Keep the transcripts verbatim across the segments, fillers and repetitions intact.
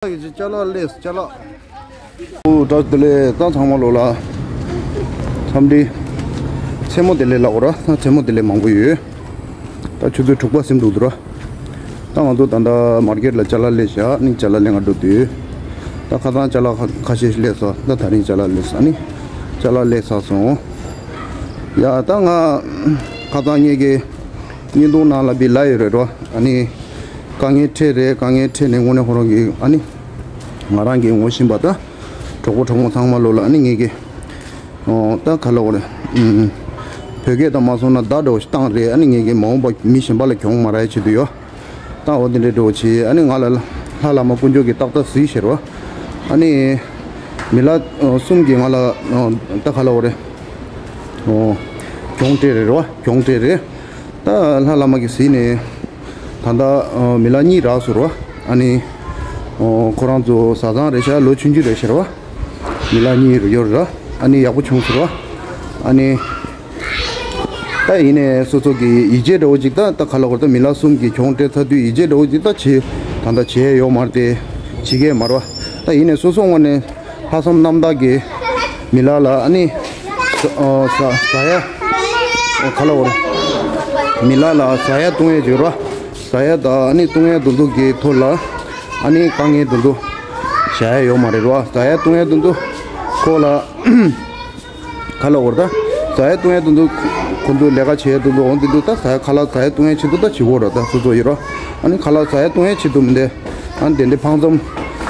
ཅ་ལག་ལས་ཅ་ལག་ཨོ་བཀྲ་ཤིས་བདེ་ལེགས། ད་ཚང་མ་ལོ་ལ་འཚམས་འདྲི། མཚན་མོ་བདེ་ལེགས་ལབ་དགོས་ར། ད་མཚན་མོ་བདེ་ལེགས་མང་པོ་ཡོད། ད་ཆུ་ཚོད་དྲུག་པ་ཟིན་འདུག་འདུག་ར། ད་ང་ཚོ་ད་ལྟ་མར་ཀེཊ་ལ་ཅ་ལག་ལས་བཞག་ནི་ཅ་ལག་ལེན་ག་འགྲོ་དུས། ད་ཁ་སང་ཅ་ལག་ཁ་ཁ་ཤས་ལས་སོང་། ད་དེ་རིང་ཅ་ལག་ལས་སོང་ནི། ཅ་ལག་ལས་ཚར་སོང་། ཡ་ད་ང་ཁ་སང་ངེད་ཀྱི་བརྙན་ཐུང་ནང་ལ་བི་ལ་ཡོད་རེད་རོ། ཨ་ནི་དཀའ་ངལ་འཕྲད་རེད། དཀའ་ངལ་འཕྲད་ནས་དངོས་གནས་ཁོ་རང་གི་ཨ་ནི་ང་རང་གི་ངོ་ཤེས་པ་ད་གྲོགས་པོ་གྲོགས་མོ་ཚང་མ་ལོ་ལ་ཨ་ནི་ངེད་ཀྱི་ཨོ་ད་ག་ལ་འོ་རེད། ཨུམ། བོད་སྐད་དང་མ་སོང་ན་བརྡ་འདྲ་བོ་ཞིག་བཏང་རེད། ཨ་ནི་ངེད་ཀྱི་མ་འོངས་པ་མི་གཞན་པ་ལ་གྱོང་མ་རག་ཡ་ཆེད་དུ་ཡོད། ད་འོ་དེ་འདྲའི་འདྲ་བོ་བྱས། ཨ་ནི་ང་ལ་ལྷ་བླ་མ་དཀོན་མཆོག་གིས་ཏག་ཏག་གཟིགས་ཤེར་བ། ཨ་ནི་མི་ལ་ཨོ་གསུམ་གྱིས་ང་ལ་ཨོ་ད་ག་ལ་འོ་རེད། ཨོ་གྱོང་སྤྲད་རེད་རོ། གྱོང་སྤྲད་རེད། ད་ལྷ་བླ་མ་གིས་གཟིགས་ནས་ད་ལྟ་ཨོ་མི་ལ་གཉིས་རག་སོང་རོ། ཨ་ནི་ཨོ་ཁོ་རང་ཚོ་བཟའ་ཚང་རེད་ཤག་ལོ་ཆུང་ཆུང་རེད་ཤག་རོ། མི་ལ་གཉིས་རུ་ཡོད་ར། ཨ་ནི་ཡག་པོ་བྱུང་སོང་རོ། ཨ་ནི་ད་ཡིན་ནའི་སོ་སོ་གི་ཡིད་ཆེས་འདྲ་བོ་ཅིག་ད་ད་ག་ལ་བར་ད་མི་ལ་གསུམ་གྱིས་གྱོང་སྤྲད་ཚར་དུས་ཡིད་ཆེས་འདྲ་བོ་ཅིག་ད་བྱེད་ད་ད་བྱེད་ཡོད་མ་རེད་དེ། བྱེད་ཀྱི་མ་རེད་བ། ད་ཡིན་ནའི་སོ་སོ་ངོས་ནས་ལྷག་བསམ་རྣམ་དག་གིས་མི་ལ་ལ་ཨ་ནི་ཟ་ཨ་ཟ་ཟ་ཡ་ཨ་ག་ལ་བར་མི་ལ་ལ་ཟ་ཡ་བཏུང་ཡ་བྱེད་རོགས། ཟ་ཡ་ད་ཨ་ནི་བཏུང་ཡ་དེ་ཚོ་གི་ཐོག་ལ་ཨ་ནི་དཀའ་ངལ་དེ་ཚོ་བྱ་ཡ་ཡོད་མ་རེད་རོགས། ཟ་ཡ་བཏུང་ཡ་དེ་ཚོ་ཁོ་ལ། ཁ་ལག་འོར་ད། ཟ་ཡ་བཏུང་ཡ་དེ་ཚོ། ཁོ་ཚོ་ལས་ཀ་བྱེད་ཡ་དེ་ཚོ་འོང་དེ་འདུག་ད་ཟ་ཡ་ཁ་ལག་ཟ་ཡ་བཏུང་ཡ་ཆེད་དུ་ད་བྱེད་དགོས་ར། ད་སོ་སོ་ཡིན་ར། ཨ་ནི་ཁ་ལག་ཟ་ཡ་བཏུང་ཡ་ཆེད་དུ་མི་འདེ། ཨ་ནི་དེ་འདྲའི་ཕངས་ཙམ།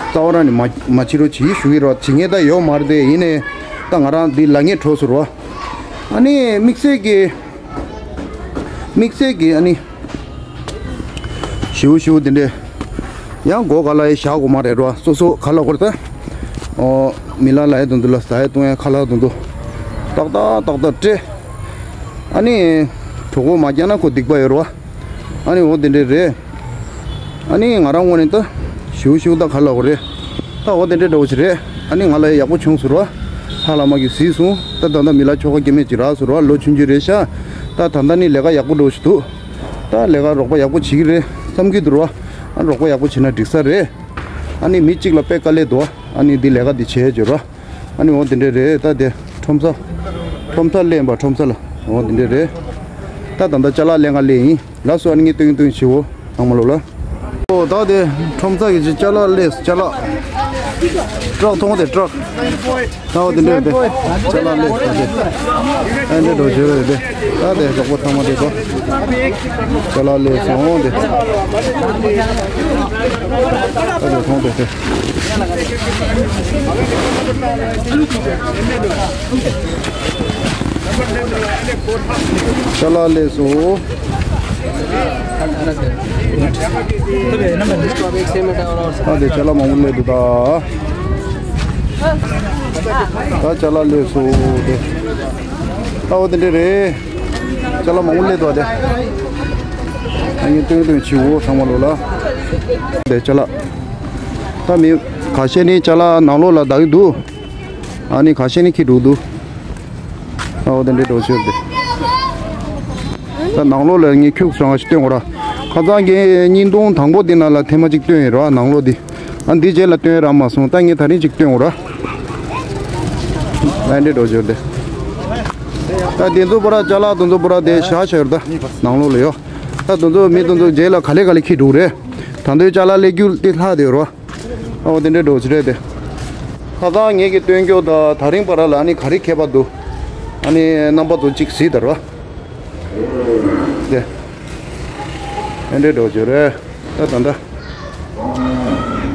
རྩ་བ་རང་ནས་མ་མ་བྱེད་རོགས་བྱེད་ཞུ་གི་ར། བྱེད་ངེས་ད་ཡོད་མ་རེད་དེ། ཡིན་ནའི་ད་ང་རང་འདི་ལ་ངེས་འཕྲོ་སོ་ར། ཨ་ནི་དམིགས་བསལ་གྱི། དམིགས་བསལ་གྱི་ཨ་ནི། ཞིའུ་ཞིའུ་དེ་འདྲས། ཡང་སྒོ་ག་ལ་ཡི་བཞག་དགོས་མ་རེད་རོ། སོ་སོ་ཁ་ལག་འོར་ད། ཨོ། མི་ལ་ལ་ཡི་དོན་དུ་ལ་ཟ་ཡི་བཏུང་ཡ་ཁ་ལག་དོན་དུ། ཏག་ཏག་ཏག་ཏག་སྤྲད། ཨ་ནི། གྲོད་ཁོག་མ་བརྒྱབ་ན་ཁོ་སྡིག་པ་ཡོད་རོ། ཨ་ནི་འོ་དེ་འདྲས་རེད། ཨ་ནི་ང་རང་ངོས་ནས་ད། ཞིའུ་ཞིའུ་ད་ཁ་ལག་འོར་རེད། ད་འོ་དེ་འདྲས་འདྲ་བོ་ཞིག་རེད། ཨ་ནི་ང་ལ་ཡག་པོ་བྱུང་ཟེར་རོ། ལྷ་བླ་མ་གིས་གཟིགས་སོང་། ད་ད་ལྟ་མི་ལ་ཁྱོ་ག་སྐྱེ་དམན་ཅིག་རག་ཟེར་རོ། ལོ་ཆུང་ཆུང་རེད་ཤག་ད་ད་ལྟ་ནི་ལས་ཀ་ཡག་པོ་འགྲོ་བཞིན་འདུག་ད་ལས་ཀ་རོགས་པ་ཡག་པོ་བྱེད་ཀྱི་རེད་བསམ་གྱི་འདུག་རོ། ཨ་རོགས་པ་ཡག་པོ་བྱེད་ན་འགྲིག་ས་རེད། ཨ་ནི་མི་གཅིག་ལ་དཔེ་དཀའ་ལས་འདུག་ཨ་ནི་འདི་ལས་ཀ་འདི་བྱེད་བརྗོད་རོ། ཨ་ནི་འོ་འདི་འདྲས་རེད། ད་དེ་ཁྲོམ་ས། ཁྲོམ་ས་ལེན་པ་ཁྲོམ་ས་ལ་འོ་འདི་འདྲས་རེད། ད་ད་ལྟ་ཅ་ལག་ལེན་ག་ལེན་ཡིན། ལགས་སོ། ཨ་ནི་ངས་སྟོན་སྟོན་བྱེད་འོ། ཚང་མ་ལོ་ལ། ཨོ་ད་དེ་ཁྲོམ་ས་གི་ཅི་ཅ་ལག་ལས་ཅ་ལག་ཊག་མཐོང་དེ་ཊག་ད་འོ་དེ་འདྲས་དེ། ཅ་ལག་ལས་ད་དེ། ཨ་འདྲས་འགྲོ་བྱེད་རེད་དེ། ད་དེ་གྲོགས་པོ་ཚང་མ་དེ་ཚོ། ཅ་ལག་ལས་སོང་དེ། ད་དེ་མཐོང་དེ་དེ། ཅ་ལག་ལས་སོ། ཨ་དེ་ཅ་ལག་མང་པོ་ལས་འདུག་ད། ད་ཅ་ལག་ལས་སོ་དེ། ད་འོ་དེ་འདྲས་རེད། ཅ་ལག་མང་པོ་ལས་འདུག་དེ། ཨ་ནི་སྟོན་སྟོན་བྱེད་འོ་ཚང་མ་ལོ་ལ། དེ་ཅ་ལག་ད་མི་ཁ་ཤས་ནི་ཅ་ལག་ནང་ལོགས་ལ་བདག་གི་འདུག་ཨ་ནི་ཁ་ཤས་ནི་ཁྱེར་འགྲོ་འདུག་ཨ་འོ་དེ་འདྲས་འགྲོ་ཆོག་དེ། ད་ནང་ལོགས་ལ་ངས་ཁྱུག་སོང་ཞིག་སྟོན་གོ་ར། ཁ་སང་གི་བརྙན་ཐུང་དང་པོ་དེ་ནང་ལ་ཐེངས་མ་གཅིག་སྟོན་ཡིན་ར་ནང་ལོགས་དེ། ཨ་འདི་རྗེས་ལ་སྟོན་རག་མ་སོང་། ད་ངས་ད་རིང་གཅིག་སྟོན་གོ་ར། ཨ་འདྲས་འགྲོ་ཆོག་དེ། ད་དེ་ཚོ་པོ་ར་ཅ་ལག་དེ་ཚོ་པོ་ར་དེ་བཞག་བཞག་ཡོད་ད། ནང་ལོགས་ལ་ཡོད། ད་དེ་ཚོ་མི་དེ་ཚོ་རྗེས་ལ་ག་ལེ་ག་ལེ་ཁྱེར་འགྲོ་རེད། ད་དུང་ཅ་ལག་ལས་རྒྱུ་དེ་ལྷག་དེ་ཡོད་ར། ཨོ་དེ་འདྲས་འགྲོ་ཆི་རེད་དེ། ཁ་སང་ངེད་ཀྱི་སྟོན་རྒྱུ་དང་ད་རིང་བར་ལ་ཨ་ནི་ག་རེ་ཁྱད་པར་འདུག་ཨ་ནི་རྣམ་པ་ཚོ་གཅིག་གཟིགས་དར་བ། དེ། ཨེ་འདྲས་འགྲོ་ཆི་རེད། ད་ད་ད།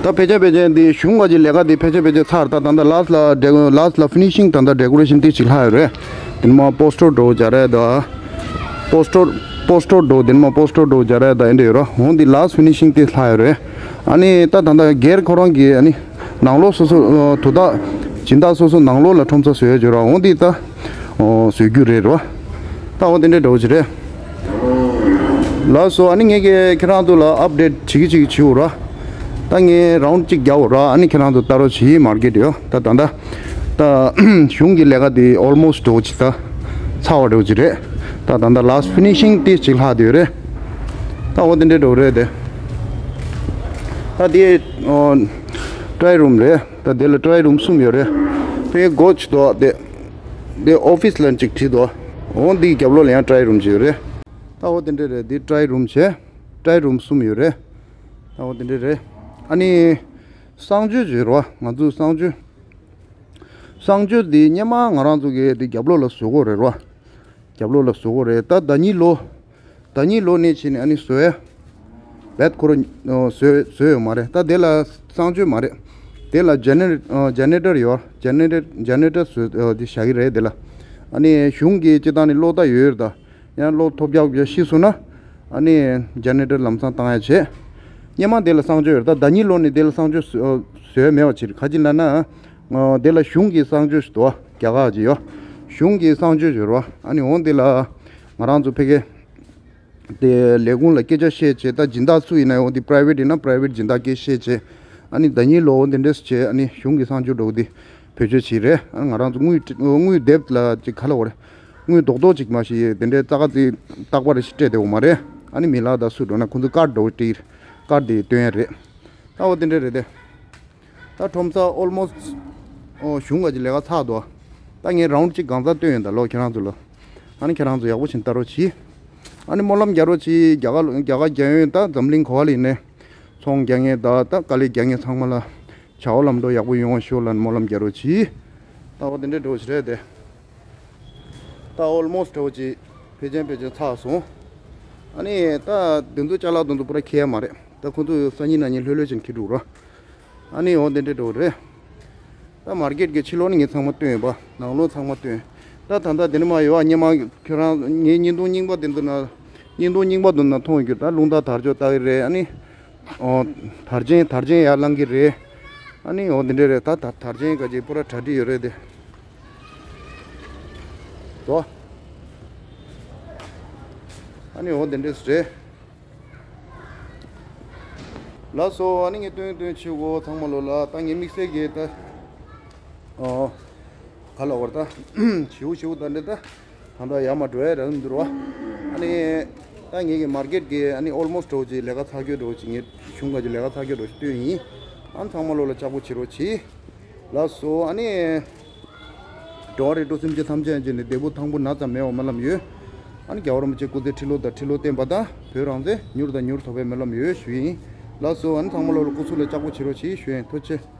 ད་ཕལ་ཆེར་ཕལ་ཆེར་འདི་གཞུང་ག་གི་ལས་ཀ་འདི་ཕལ་ཆེར་ཕལ་ཆེར་ཚར། ད་ད་ད་ལཱསི་ལ་ཌེ་ལཱསི་ལ་ཕི་ནི་ཤིང་ད་ད་ཌེ་ཀོ་རེ་ཤན་དེ་གཅིག་ལྷག་ཡོད་རེད། དེ་ནས་མ་པོ་སི་ཊར་འགྲོ་རྒྱག་རེད་ད། པོ་སི་ཊར་པོ་སི་ཊར་འགྲོ་དེ་ནས་མ་པོ་སི་ཊར་འགྲོ་རྒྱག་རེད་ད། ཨེ་འདྲས་ཡོད་ར། འོང་འདི་ལཱསི་ཕི་ནི་ཤིང་དེ་ལྷག་ཡོད་རེད། ཨ་ནི་ད་ད་ད་སྒེར་ཁོ་རང་གི་ཨ་ནི་ནང་ལོགས་སོ་སོ་ཨ་དུ་ད་སྦྱིན་བདག་སོ་སོ་ནང་ལོགས་ལ་ཁྲོམ་ས་བཟོ་ཡ་བྱོས་ར། འོང་འདི་ད་ཨོ་བཟོ་རྒྱུ་རེད་རོ། ད་འོ་དེ་འདྲས་འགྲོ་གི་རེད། ལགས་སོ། ཨ་ནི་ངས་ཀྱི་ཁྱེད་རང་ཚོ་ལ་ཨབ་ཌེཊ་བྱེད་ཀྱི་བྱེད་ཀྱི་བྱེད་འོ་ར། ད་ངས་རའུན་ཌི་གཅིག་རྒྱག་འོ་ར། ཨ་ནི་ཁྱེད་རང་ཚོ་ལྟ་རོགས་བྱེད། མར་ཀེཊ་ཡོད་ད། ད་ད་ད་གཞུང་གི་ལས་ཀ་དེ་ཨོལ་མོ་སི་ཊི་འགྲོ་གི་ད་ཚར་བ་འགྲོ་གི་རེད། ད་ད་ད་ལཱསི་ཕི་ནི་ཤིང་དེ་གཅིག་ལྷག་དེ་ཡོད་རེད། ད་འོ་དེ་འདྲས་འགྲོ་རེད་དེ། ད་དེ་ཨོ། ཊ་རའི་རུམ་རེད། ད་དེ་ལ་ཊ་རའི་རུམ་གསུམ་ཡོད་རེད། ཕའི་སྒོ་ཅིག་འདུག་དེ་དེ་ཨོ་ཕི་སི་ལབ་ཅིག་བྲིས་འདུག་འོ་འདིའི་རྒྱབ་ལོགས་ལ་ཡང་ཊ་རའི་རུམ་ཅིག་ཡོད་རེད། ད་འོ་དེ་འདྲ་རེད། འདི་ཊ་རའི་རུམ་བྱས། ཊ་རའི་རུམ་གསུམ་ཡོད་རེད། ད་འོ་དེ་འདྲ་རེད། ཨ་ནི་གསང་སྤྱོད་ཅིག་ཡོད་རེད་བ། ང་ཚོའི་གསང་སྤྱོད། གསང་སྤྱོད་འདི་སྔོན་མ་ང་རང་ཚོ་གི་འདི་རྒྱབ་ལོགས་ལ་བཟོ་དགོས་རེད་རོ། རྒྱབ་ལོགས་ལ་བཟོ་དགོས་རེད། ད་ཟླ་ཉིན་ལོ། ཟླ་ཉིན་ལོ་ནས་བྱས་ནས་ཨ་ནི་བཟོ་ཡ། བེད་ཁོ་རང་བཟོ་བཟོ་ཡོད་མ་རེད། ད་དེ་ལ་གསང་སྤྱོད་མ་རེད། དེ་ལ་ཇེ་ནེ་ཇེ་ནེ་ཊར་ཡོད། ཇེ་ནེ་ཊར་ཇེ་ནེ་ཊར་བཟོ་འདི་བཞག་གི་རེད། དེ་ལ་ཨ་ནི་གཞུང་གི་སྤྱི་བཏང་ནས་གློག་ད་ཡོད་ཡོད་ད། ཡང་གློག་ཐོབ་རྒྱག་རྒྱག་ཤི་སོང་ན། ཨ་ནི་ཇེ་ནེ་ཊར་ལམ་སང་བཏང་ཡ་བྱེད། སྔོན་མ་དེ་ལ་གསང་སྤྱོད་ཡོད་རེད། ད་ཟླ་ཉིན་ལོ་ནས་དེ་ལ་གསང་སྤྱོད་བཟོ་བཟོས་མེད་པ་ཕྱིར་ག་ཅི་ལབ་ན། ཨ་དེ་ལ་གཞུང་གི་གསང་སྤྱོད་ཞིག་འདུག་རྒྱ་གར་གྱི་ཡོད། གཞུང་གི་གསང་སྤྱོད་ཡོད་རེད་བ། ཨ་ནི་འོང་དེ་ལ་ང་རང་ཚོ་ཕ་གི་དེ་ལས་ཁུངས་ལ་སྐད་ཆ་བཤད་བྱས། ད་སྦྱིན་བདག་སུ་ཡིན་ན་ཡང་དེ་པ་རའི་ཝེ་ཊི་ཡིན་ན་པ་རའི་ཝེ་ཊི་སྦྱིན་བདག་སྐད་བཤད་བྱས། ཨ་ནི་ཟླ་ཉིན་ལོ་འདི་འདྲས་བྱས། ཨ་ནི་གཞུང་གི་གསང་སྤྱོད་འགྲོ་གི་དེ་བེད་སྤྱོད་བྱས་རེད། ཨ་ང་རང་ཚོ་དངུལ་དངུལ་དེབ་ལ་ཅིག་ག་ལབ་དགོས་རེད། དངུལ་རྡོག་རྡོག་ཅིག་མ་ཞིག་དེ་འདྲའི་རྩ་ཁ་ཅིག་རྟག་པར་ཞིག་སྤྲད་བསྡད་ཡོད་མ་རེད། ཨ་ནི་མི་ལག་ད་སུ་འགྲོ་ན་ཁོང་ཚོ་ཀར་འགྲོ་སྤྲད། ཀར་དེ་སྟོན་ཡ་རེད། ད་འོ་དེ་འདྲ་རེད་དེ། ད་ཁྲོམ་ས་ཨོལ་མོ་སི་ཊི་ཨོ་གཞུང་ག་ཅིག་ལས་ཀ་ཚར་འདུག་ད་ངས་རའུན་ཌི་གཅིག་གང་ཚང་སྟོན་ཡོད་ད་ལོ་ཁྱེད་རང་ཚོ་ལ། ཨ་ནི་ཁྱེད་རང་ཚོ་ཡག་པོ་ཞིག་ལྟ་རོགས་གྱིས། ཨ་ནི་སྨོན་ལམ་རྒྱག་རོགས་གྱིས། རྒྱ་གར་རྒྱ་གར་རྒྱ་ཡོན་ད་འཛམ་གླིང་ག་བ་ལ་ཡིན་ནའི་ཚོང་རྒྱག་མཁན་ད་ད་དཀའ་ལས་རྒྱག་མཁན་ཚང་མ་ལ་བྱ་བ་ལམ་འགྲོ་ཡག་པོ་ཡོང་བ་ཤོག་ལབ་སྨོན་ལམ་རྒྱག་རོགས་གྱིས། ད་འོ་དེ་འདྲའི་འགྲོ་བཞིན་རེད་དེ། ད་ཨོལ་མོ་སི་ཊི་འདྲ་བོ་ཅིག་ཕལ་ཆེར་ཕལ་ཆེར་ཚར་སོང་། ཨ་ནི་ད་དེ་ཚོ་ཅ་ལག་དེ་ཚོ་པུ་ར་འཁྱེར་ཡ་མ་རེད། ད་ཁོ་ཚོ་སང་ཉིན་གནངས་ཉིན་ལྷོད་ལྷོད་ཅིག་འཁྱེར་འགྲོ་ར། ཨ་ནི་འོ་དེ་འདྲ་འགྲོ་རེད། ད་མར་ཀེཊ་གི་ཕྱི་ལོགས་ནི་ངས་ཚང་མ་སྟོན་ཡོད་པ། ནང་ལོགས་ཚང་མ་སྟོན། ད་ད་ལྟ་དེ་ནི་མ་ཡོད་ཨ། སྔོན་མ་ཁྱོད་རང་ངའི་བརྙན་ཐུང་རྙིང་པ་དེ་ཚོ་ན། བརྙན་ཐུང་རྙིང་པ་དེ་ཚོ་ན་མཐོང་ཡོད་རྒྱུ། ད་རླུང་རྟ་དར་ལྕོག་ལྟ་གི་རེད། ཨ་ནི། ཨོ། དར་ཆེན་དར་ཆེན་ཡར་ལངས་ཀྱི་རེད། ཨ་ནི་འོ་དེ་འདྲས་རེད། ད་ད་དར་ཆེན་ག་ཅིག་པུ་ར་གྲ་སྒྲིག་ཡོད་རེད་དེ། དོ། ཨ་ནི་འོ་དེ་འདྲས་རེད། ལགས་སོ། ཨ་ནི་ངས་སྟོན་སྟོན་བྱེད་གོ་ཚང་མ་ལོ་ལ། ད་ངས་དམིགས་བསལ་གྱི་ད། ཨོ། ག་ལ་བར་ད། བྱིའུ་བྱིའུ་ད་འདྲ་ད། ད་ལྟ་ཡར་མར་འགྲོ་ཡ་རང་འདུར་བ། ཨ་ནི། ད་ངེད་ཀྱི་མར་ཀེཊ་གི་ཨ་ནི་ཨོལ་མོ་སི་ཊི་འདྲ་བོ་ཅིག་ལས་ཀ་ཚར་གྱི་འདྲ་བོ་ཅིག་ངས་གཞུང་ག་ཅིག་ལས་ཀ་ཚར་གྱི་འདྲ་བོ་ཅིག་སྟོན་ཡིན། ཨ་ནི་ཚང་མ་ལོ་ལ་ལྕགས་པོ་བྱེད་རོགས་གྱིས། ལགས་སོ། ཨ་ནི། འགྲོ་བ་རིགས་དྲུག་སེམས་ཅན་ཐམས་ཅད་ཀྱི་ནི་བདེ་པོ་ཐང་པོ་ན་ཚ་མེད་པ་སྨོན་ལམ་ཡོད། ཨ་ནི་རྒྱལ་བ་རིན་པོ་ཆེ་སྐུ་ཚེ་ཁྲི་ལོ་དང་ཁྲི་ལོ་བརྟན་པ་དང་བོད་རང་བཙན་མྱུར་དང་མྱུར་ཐོབ་པའི་སྨོན་ལམ་ཡོད་ཞུ་ཡིན། ལགས་སོ། ཨ་ནི་ཚང་མ་ལོ་ལ་སྐུ་གཟུགས་ལ་ལྕགས་པོ་བྱེད་རོགས་གྱིས་ཞུ་ཡིན། ཐུགས་རྗེ་ཆེ།